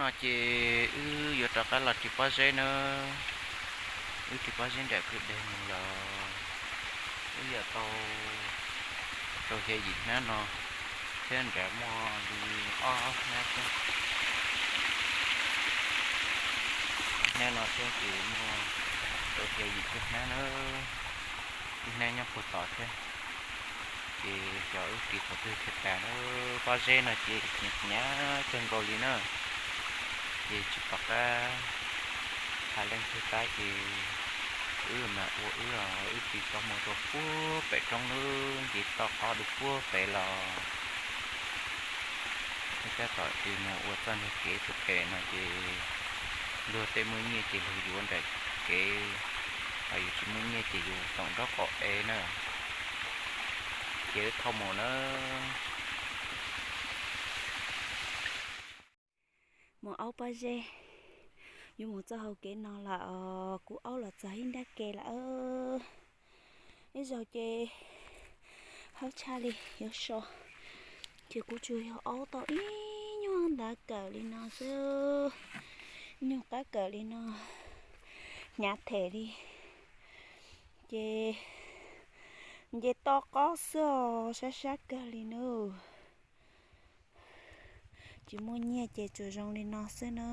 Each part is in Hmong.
No ces wb yuav rov qab los ris pob zeb nawb. Wb ris pob zeb nram kwj deg mus lawm. Wb yog tau rau xya yim hnab no thiab, nrad muaj li ob hnab thiab. Hnab no thiab ces muaj rau xya yim cuaj hnab nawb. Ib hnab nyob puag tod thiab. Ces xyov wb ris thaum twg thiaj tas na. Pob zeb no ces hnyav hnyav kawg nkaus li na. Ces tsis pom qab hais leej twg qab ces wb mam ua wb os, wb ris txoj mus rau puag pem roob lub nce toj qab dua puag pem los. Wb tab tom ris mus ua txoj niag kev pem pem no ces luag tej muaj nyiaj ces luag yuav nram kev, ho yus tsis muaj nyiaj ces yus toom nraub qaum ev na. Ces wb thauj mus na. Mus aub pob zeb, yuav mus txoj hau kev no lawm, kuv aub los txog ib nrab ke lawm. Ib zaug ces hawb tshaj li yuav so, ces kuv tsuas yog aub tau ib nyuag ntav kawm li no xwb, nyuag qab kawm li no, hnyav them li. Ces nce toj qab xwb os, sab sab kawg li nawb. Tsis muaj nyiaj ces tsuas zoo li no xwb na.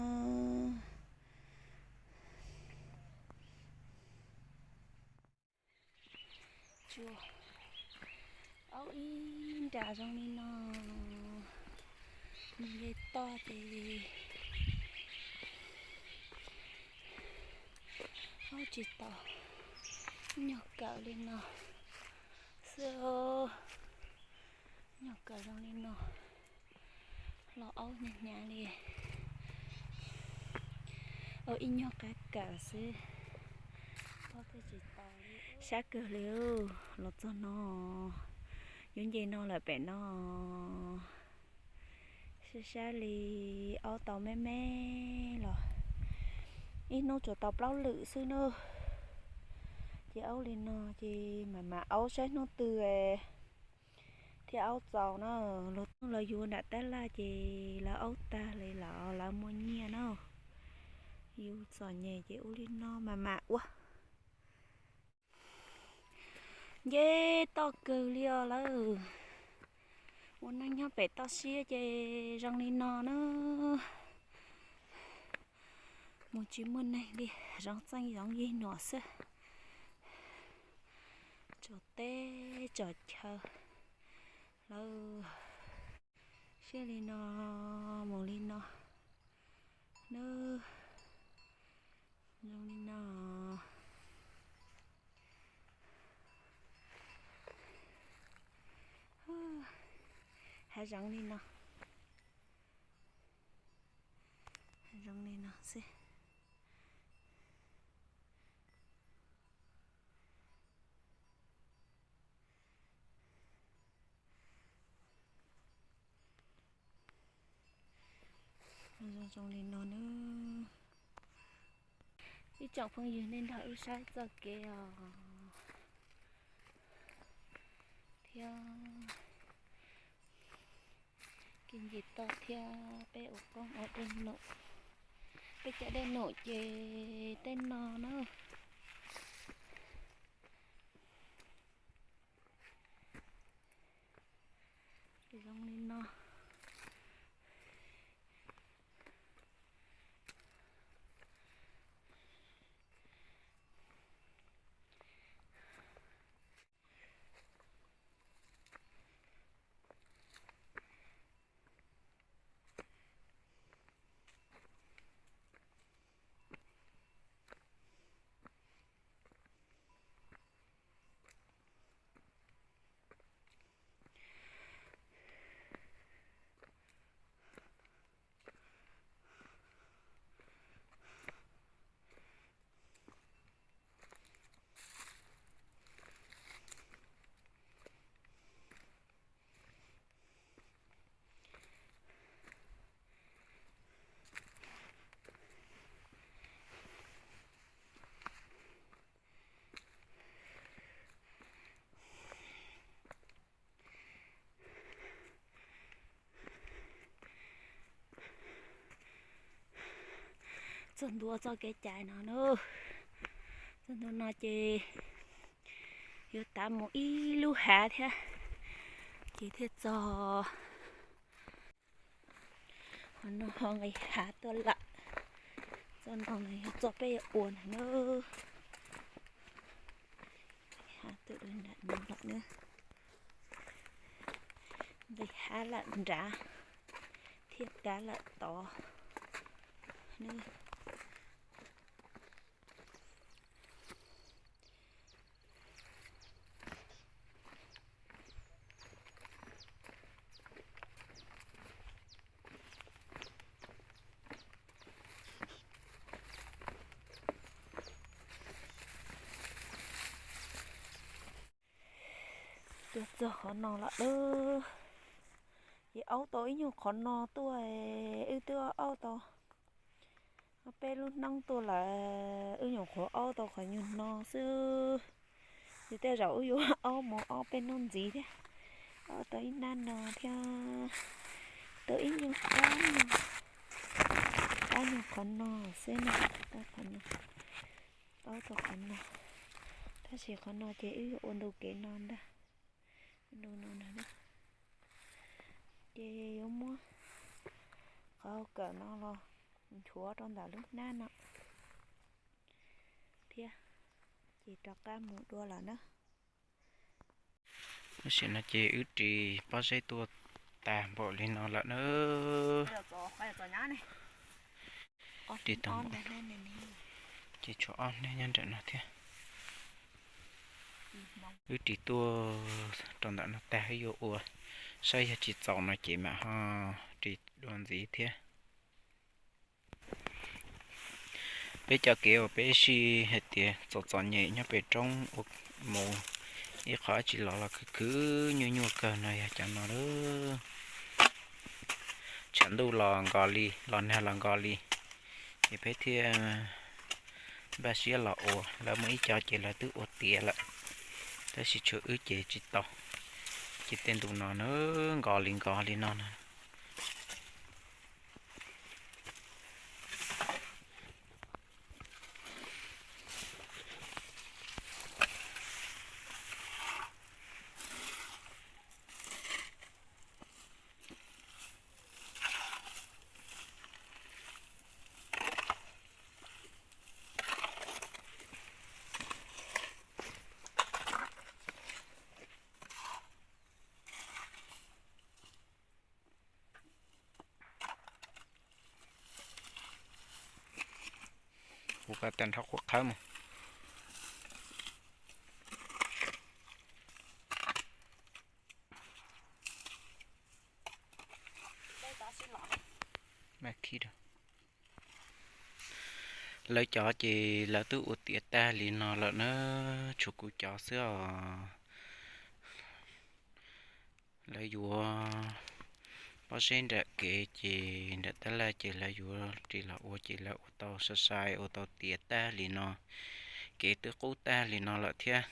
Tsuas aub ib nra zoo li no, nce toj ces aub tsis tau nyuag kawm li no xwb. Nyuag kawm zoo li no, los aub hnyav hnyav li. Ua ib nyuag qab kawm xwb, pob twb tsis tau. Sab kawg li, los txog no, yuav nce no lawm pem no. Sab sab li, aub tau me me los, ib hnub tsuas tau plaub lwm xwb na. Ces aub li no ces mam mam aub saib hnub twg thiab aub txaus na. Luag tuaj los yuav nram tab laj ces lawv aub tag li lawm, lawv muaj nyiaj na. Yus txom nyem ces ua li no mas mam ua. Nce toj kawg li os lawm. Ua neej nyob pem toj siab ces zoo li no na. Mus tsis muaj neeg li, zoov txeej zoov yig nuam xwb. Tso teb tso chaw lawm. Siab li no, mus li no na. Zoo li no. Hav zoov li no. Hav zoov li no xwb. Zoo zoo li no na. Ib tsoom phooj ywg, nej nrog wb saib txoj kev os, thiab kev nce toj thiab peb ua qoob ua dej num. Peb cov dej num ces tej no na. Zoo li no. Txog ntua txoj kev cai no na, txog ntua no ces yuav tav mus ib lub hav thiab ces thiaj txog. Qhov no ho nqis hav tuaj lawm, txoj no yog txoj peb yuav ua ntag na. Hav tuaj dua nram no lawm na, nqis hav lawm nrad thiab kav lawm tod na. Tuaj txog qhov no lawm, ces aub tau ib nyuag qhov no tuaj, wb twb aub tau ob peb lub hnub tuaj lawm, wb nyuam qhuav aub tau qhov nyuag no xwb. Ces tej zaum wb yuav aub mus ob peb hnub ntxiv thiab, aub tau ib hnab no thiab, tau ib nyuag qab, qab nyuag qhov no xwb na, qab qhov no, aub tau qhov no. Tab sis qhov no ces wb yuav ua ntu kev no ntag, ntu no ntag. Ces yuav muab qhov hau kawm no los nchuav rau ntawm lub hnab no thiab, ces rov qab mus dua lawm na. Tam sim no ces wb ris pob zeb tuaj tag npaum li no lawm na. Ris tau, ces tshuav ob hnab nyob nram no thiab. Wb ris tuaj rau ntawm no tag wb yuav ua, saib yog tsis txaus no ces mam ho ris dua ntxiv thiab. Peb cov kev uas peb sij hais tias txom txom nyem nyob pem roob ua mus ib qho dab tsi los los khwv khwv nyuaj nyuaj kawg no yog cov no lawm. Tshav ntuj los nkaus li, los nag los nkaus li, ces peb thiaj npaj siab los ua. Lawv muaj ib co ces lawv twb ua tiav lawm, tab sis tshuav wb ces tsis tau. Ces tej ntu no na, nkaus li nkaus li no na. Kuv pab tag nrho qhuav qhawv mus. Lawv cov ces lawv twb ua tiav tag li no lawm na, tshuav kuv cov xwb os. Lawv yuav pob zeb nram kev ces nram tab laj ces lawv yuav ris los ua ces lawv ua tau sai sai ua tau tiav tag li no, kev twb qub tag li no lawm thiab.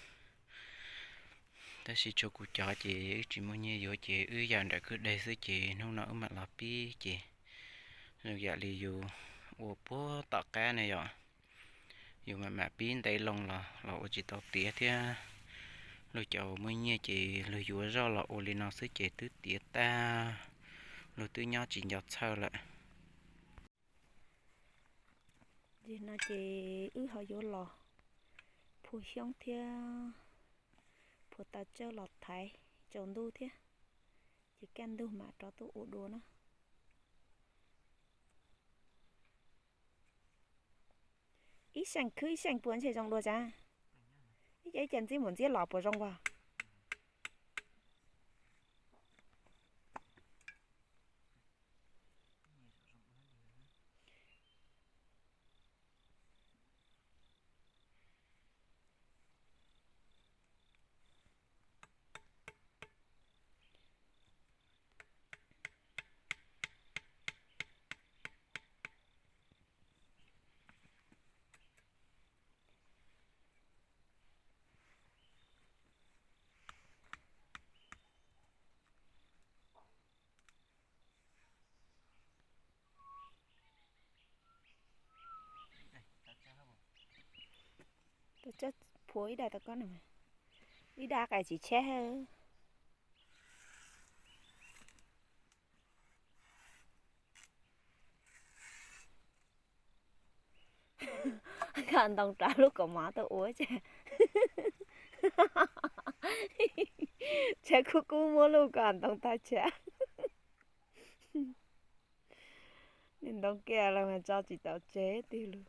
Tab sis tshuav kuv cov ces wb tsis muaj nyiaj yuav ces wb yam nram kwj deg xwb ces hnub no wb mam los pib ces zoo yam li yus ua puag tom qab ne yom. Yus mam mam pib ntev loo los los ua tsis tau tiav thiab. Luag cov uas muaj nyiaj ces luag yuav zoj los ua li no xwb ces twb tiav tag, luag twb nyob tsis nco txhawj lawm. Nim no ces wb ho yuav los phua xyoob thiab phua taw tsawb los thaiv tsaus ntuj thiab, ces kaj ntug mam rov tuaj ua dua na. Ib seem khwb ib seem pua ntshe zoo dua tsav. Ib co ib co ntxiab mus ntxiab los puas zoo as? Tso, phuav ib daim tau koj na, ib daim qais tsis tsheb. Koj ntoo rau lub kaus mom tuaj ua tsam, tsam kuv kuj muab lub koj ntoo tag tsam. Nws ntoo kiag los mas tso tsis tau tseg tiag lus.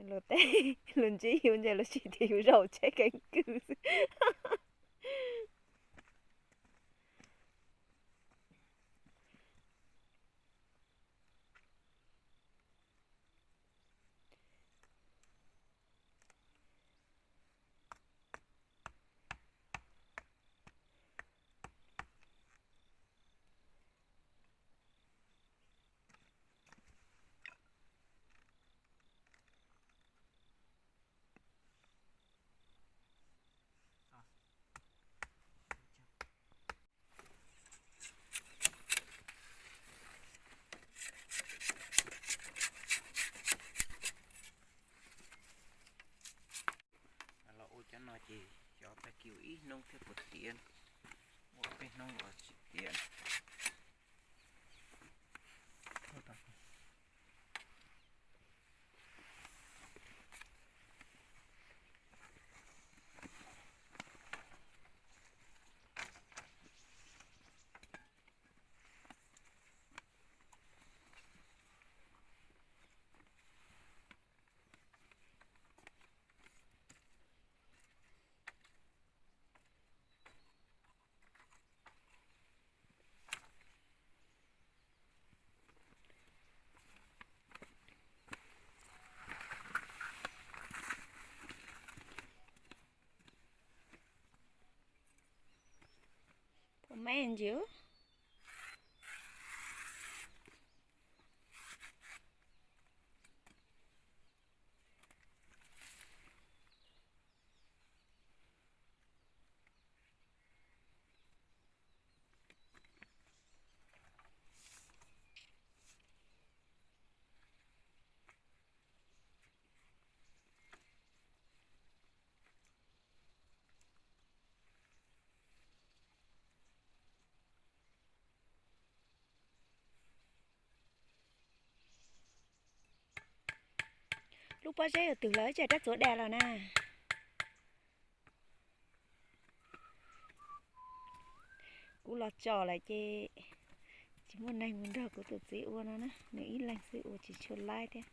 Luag tej lus ntsib yus ntses luag sis tias yus zaum tsheb keeb kwm xwb. Los ua cov no ces xyov tag kis ua ib hnub thiab puas tiav, ua peb hnub los tsis tiav. Pum me ntsis. Lub pob zeb yuav twg lawm, tsam rab txuas dag los na. Kuv los tso lawm ces tsis muaj neeg mus nrog kuv tus txiv ua no na, nws ib leeg xwb ua tsis tshua laib thiab.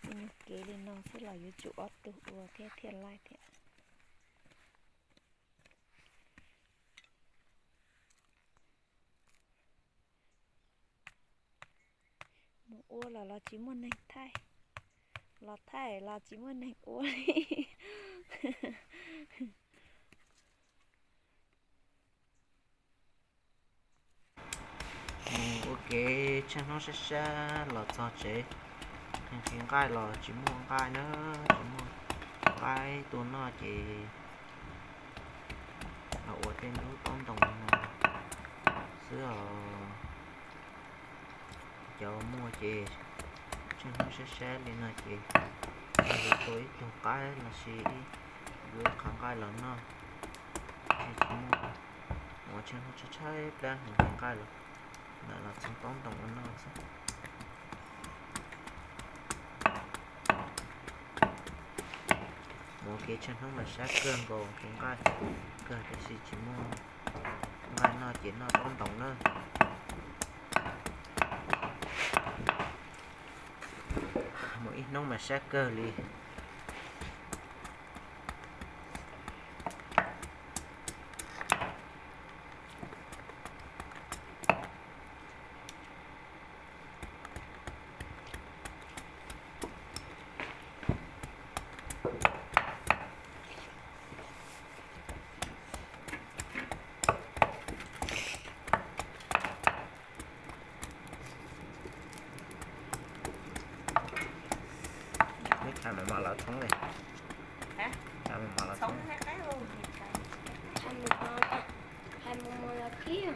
Ib nyuag kev li no xwb los yuav tsum ob tug ua thiab thiaj laib thiab. Mus ua los los tsis muaj neeg thaij, los thaij los tsis muaj neeg ua li. Mus ua kev tsheej hnub sab sab los txog tsev, nqhis nqaij los tsis muaj nqaij na, tsis muaj nqaij tua noj ces los ua tej lub taub ntoo no xwb os. Cov muaj ces tsheej hnub sab sab li no ces yuav tua ib tug qaib los sis yuav qhov nqaij los noj. Tsis muaj, ua tsheej hnub tshaib tshaib plab nqhis nqaij los, los txhoov taub ntoo ua noj xwb. Mus kev tsheej hnub mas sab kawg nkaus, nqhis nqaij kawg tiam sis tsis muaj nqaij noj ces noj taub ntoo na. Mus ib hnub mas sab kawg li. Neb thaij mos mos los txhoov li. Thaij mos mos los txhoov. Thaij mos mos los qhib.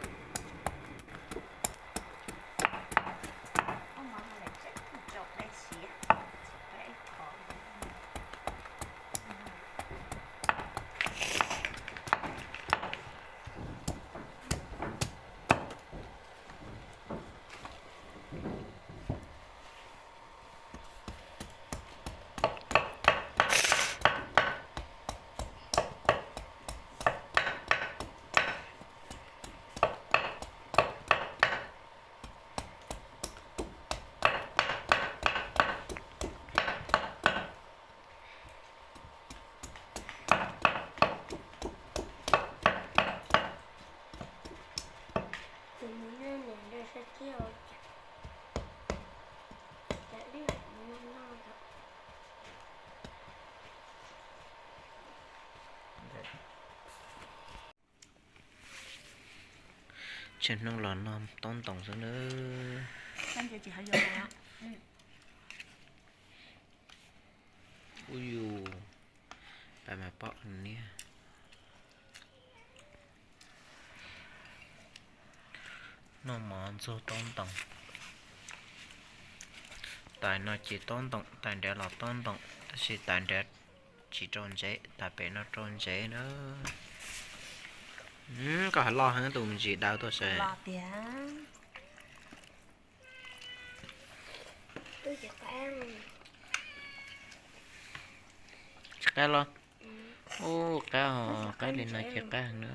Tsheej hnub los noj taub ntoos xwb nawb. Ub yus, pab mas pob niag. Noj mov ntxuag taub ntoos. Tais no ces taub ntoos, tais nrad los taub ntoos, tab sis tais nrad tsis rau ntsev, tais pem no rau ntsev na. Koj hav loj heev, tus me ntsis daw tuaj saib. Tsis qab los? Ub, qab os, qab li no ces qab heev na.